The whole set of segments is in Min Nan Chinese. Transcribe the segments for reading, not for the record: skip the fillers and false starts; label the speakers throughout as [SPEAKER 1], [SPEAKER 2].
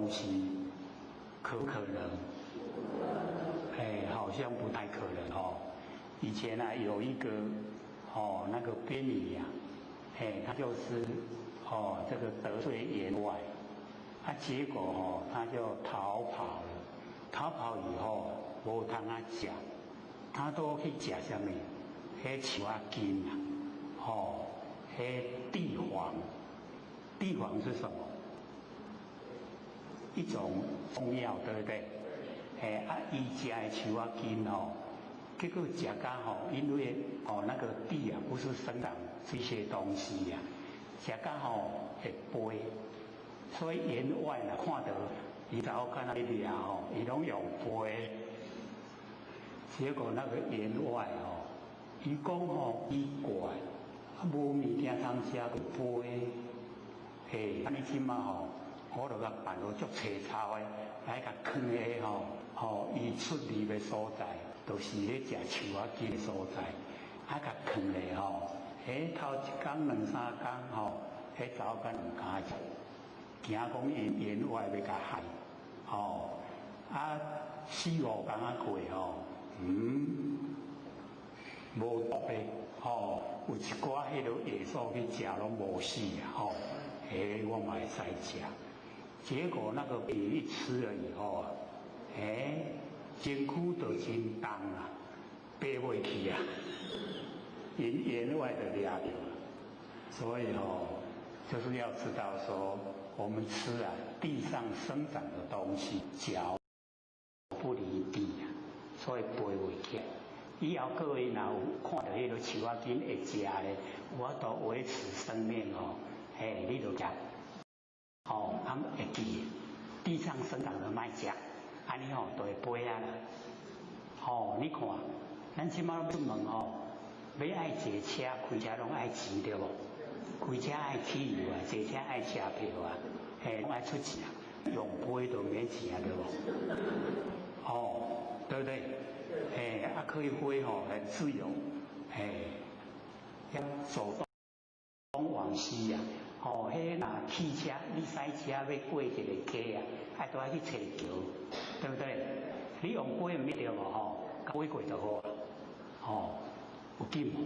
[SPEAKER 1] 東西，可不可能？哎，好像不太可能哦。以前呢，有一個哦，那個邊女呀，哎，他就是哦，這個得罪員外，啊，結果哦，他就逃跑了。逃跑以後，無通仔食，他都去食啥物？彼樹仔根啊，哦，彼地黃，地黃是什麼？一種中藥，對不對？哎，啊，伊食的樹仔根哦，結果食甲吼，因為哦那個地啊，不是生長這些東西呀，食甲吼會飛，所以員外呢看到伊查某囝仔咧掠吼，伊攏用飛，結果那個員外吼，伊講吼奇怪，啊無物件通食就飛，嘿，按呢這馬吼，我就共辦好足凄慘的，來共囥佇吼，吼伊出入的所在，就是咧食樹仔根的所在，啊共囥咧吼，彼頭一工兩三工吼，彼查某囝毋敢食，驚講𪜶員外欲共害，吼，啊四五工仔過吼，無毒的，吼，有一寡彼个野獸去食攏無死啊，吼，欸，我嘛會使食。結果那個魚一吃了以後啊，欸，身軀就真重啊，爬袂去啊，𪜶員外就掠著了。所以哦，就是要知道說，我們吃啊地上生長的東西，腳不離地啊，所以爬袂起來。以後各位若有看著彼个樹仔根會食咧，有法度維持生命哦，嘿，你就食。哦，啊會記，地上生長的莫食，按呢吼就會飛啊啦。哦，你看，咱這馬出門吼，欲愛坐車、開車攏愛錢對無？開車愛汽油啊，坐車愛車票啊，嘿，攏愛出錢啊，用飛就免錢啊，對無？哦，對不對？嘿，啊可以飛吼，很自由，嘿，要走東往西啊。哦，彼若汽車，你駛車欲過一个溪啊，愛都愛去揣橋，對不對？你用飛毋對無吼，飛過就好啊。吼，有緊無？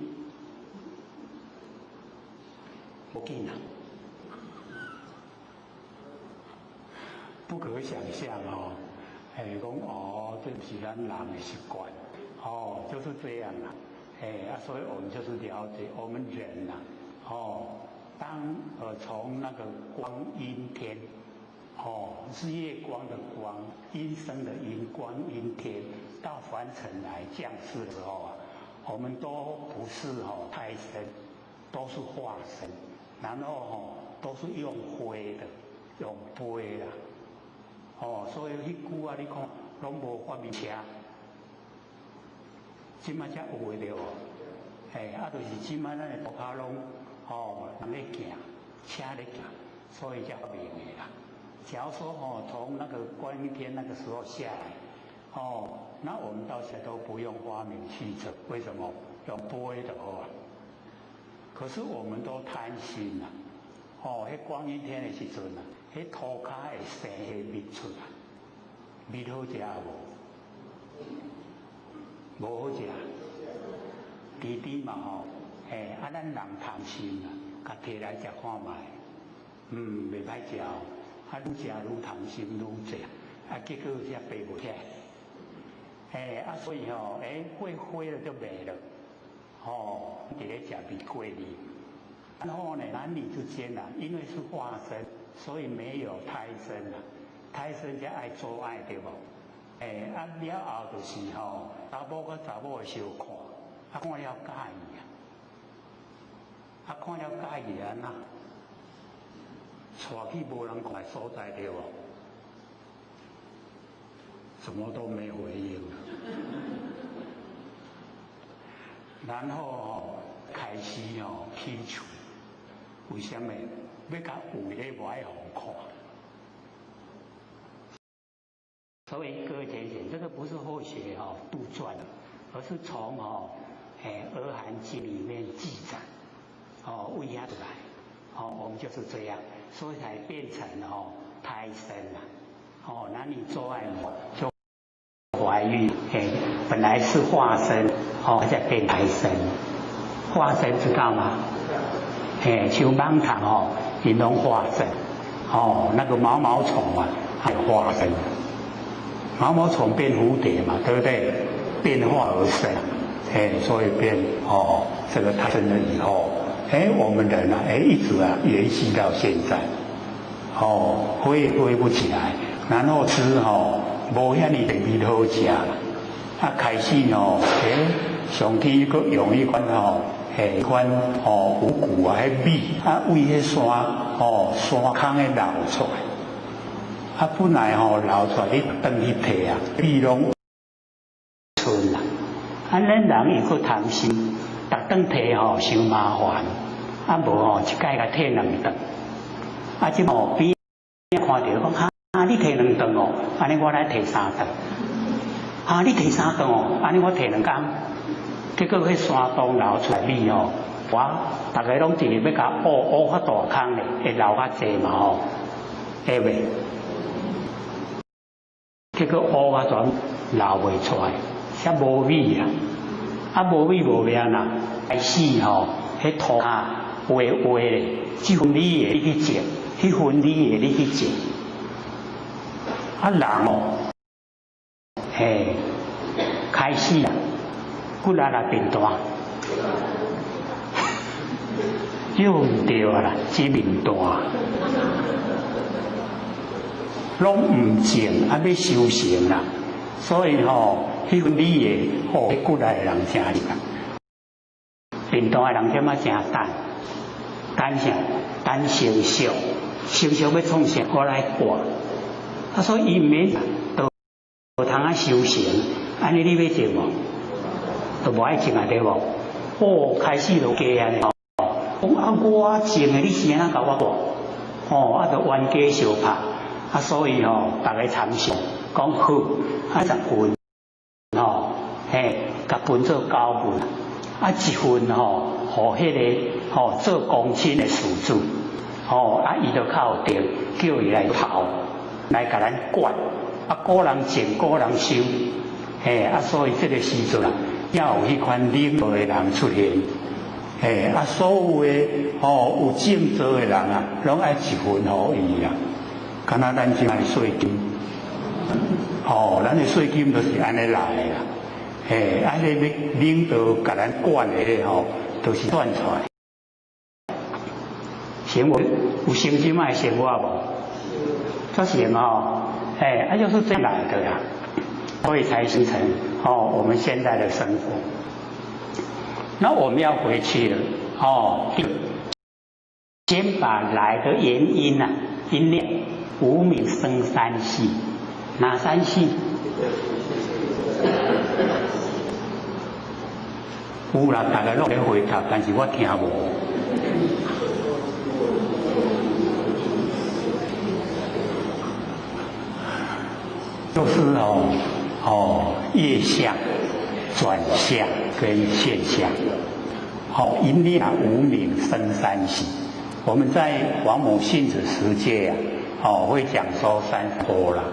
[SPEAKER 1] 無緊啊！不可想象哦。哎，講哦，這是咱人的習慣，哦，就是這樣啦。哎，啊，所以我們就是了解我們人呐，哦。當從那個光陰天，哦，日月光的光，音聲的音，光陰天到凡塵來降世的時候啊，我們都不是哦胎身，都是化身，然後哦都是用飛的，用飛啦，哦，所以彼久啊，你看攏無發明車，這馬才有的對無？嘿，啊，就是這馬咱的塗跤攏。哦，人咧行，車咧行，所以才發明的啦。假如說哦，從那個觀音天那個時候下來，哦，那我們到現在都不用發明汽車，為什麼？用飛就好啊。可是我們都貪心啦，哦，彼觀音天的時陣啊，彼塗跤會生彼蜜出來，蜜好食無？無好食，甜甜嘛吼。嘿，啊，咱人貪心啊，共提來食看覓，袂歹食哦，啊，愈食愈貪心，愈濟，啊，結果才爬袂起來。嘿，啊，所以吼，欸，會飛了就沒了，吼，佇咧食蜜過日。然後呢，男女之間啊，因為是化身，所以沒有胎生啊，胎生才愛做愛對無？欸，啊了後就是吼，查某佮查某會相看，啊看了佮意啊。啊，看了佮意按怎？帶去無人看的所在對無？什麼都沒回應。然後吼開始吼起厝，為啥物？欲共有的無愛予看。所以各位淺顯，這個不是後學吼杜撰的，而是從吼《阿含經》裡面記載。哦，為遐來，哦，我們就是這樣，所以才變成哦胎生啊。哦，男女做愛就懷孕，哎，本來是化身，哦，再變胎生。化身知道嗎？哎，像蠓蟲哦，𪜶攏化身，哦，那個毛毛蟲啊，還有化身，毛毛蟲變蝴蝶嘛，對不對？變化而生，哎，所以變哦，這個胎生了以後，哎，我們人啊，哎，一直啊延續到現在，哦，飛也飛不起來，然後吃吼，無遐爾特別好食，啊，開始哦，哎，上天閣用彼款吼，彼款哦五穀啊，彼米啊，為彼山哦山空的流出來，啊，本來吼流出來，你轉去提啊，米攏剩啦，啊，咱人又閣貪心，逐頓提吼傷麻煩，啊無吼一擺共提兩頓，啊，這吼邊看著講哈，你提兩頓哦，按呢我來提三頓，啊，你提三頓哦，按呢我提兩工。結果彼山洞流出來米吼，哇！逐家攏佇咧欲共挖挖較大空咧，會流較濟嘛吼，會袂？結果挖啊全流袂出來，才無米啊！啊無米無命啦，開始吼，彼土啊畫畫咧，這分你的你去種，彼分你的你去種。啊人哦，嘿，開始啊！骨力也變大，又毋對啊啦，這面大，攏毋種，啊欲收成啦，所以吼，彼份你的吼，骨力的人誠厲害，貧惰的人點仔誠等，等啥？等成熟，成熟欲創啥？我來掛。啊，所以伊毋免都無通啊收成，按呢你欲種無？都無愛種啊，對無？哦，開始就加按呢吼，講啊，我種的，你是按怎共我掛？哦，啊，就冤家相拍，啊，所以吼，逐家參詳，講好，啊10份，吼，嘿，共分做九份，啊，一份吼，予彼个吼做公親的事主，吼，啊，伊就較有定，叫伊來庖，來共咱管，啊，古人種，古人收，嘿，啊，所以這個時陣啊，才有彼款領導的人出現，嘿，啊，所有的吼有種作的人啊，攏愛一份予伊啊，敢若咱這擺稅金，吼，咱的稅金都是按呢來的啦，嘿，啊，彼個領導共咱管的吼，都是算出來。生活有成這擺生活無？這是哦，哎，啊，就是這樣來的啦，所以才形成哦我們現在的生活。那我們要回去了哦，先把來的原因啊，因念無明生三細，哪三細？有啦，大家攏咧回答，但是我聽無。就是哦哦業相、轉向跟現象，好，因念無明生三細。我們在王母性子十戒啊，哦會講說三波啦。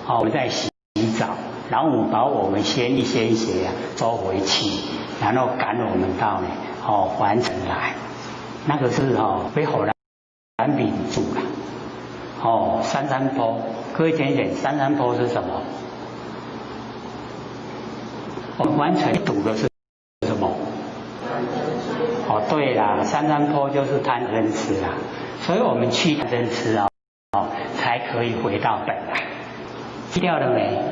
[SPEAKER 1] 好，我們在洗澡，然後我們把我們先一先邪啊收回去，然後趕我們到呢哦凡塵來，那個是哦被予咱抿住啦。哦，三三波，各位淺淺，三三波是什麼？我們完全堵的是什麼？哦，對啦，三三波就是貪嗔痴啦，所以我們去貪嗔痴啊，哦，才可以回到本來。去掉了沒？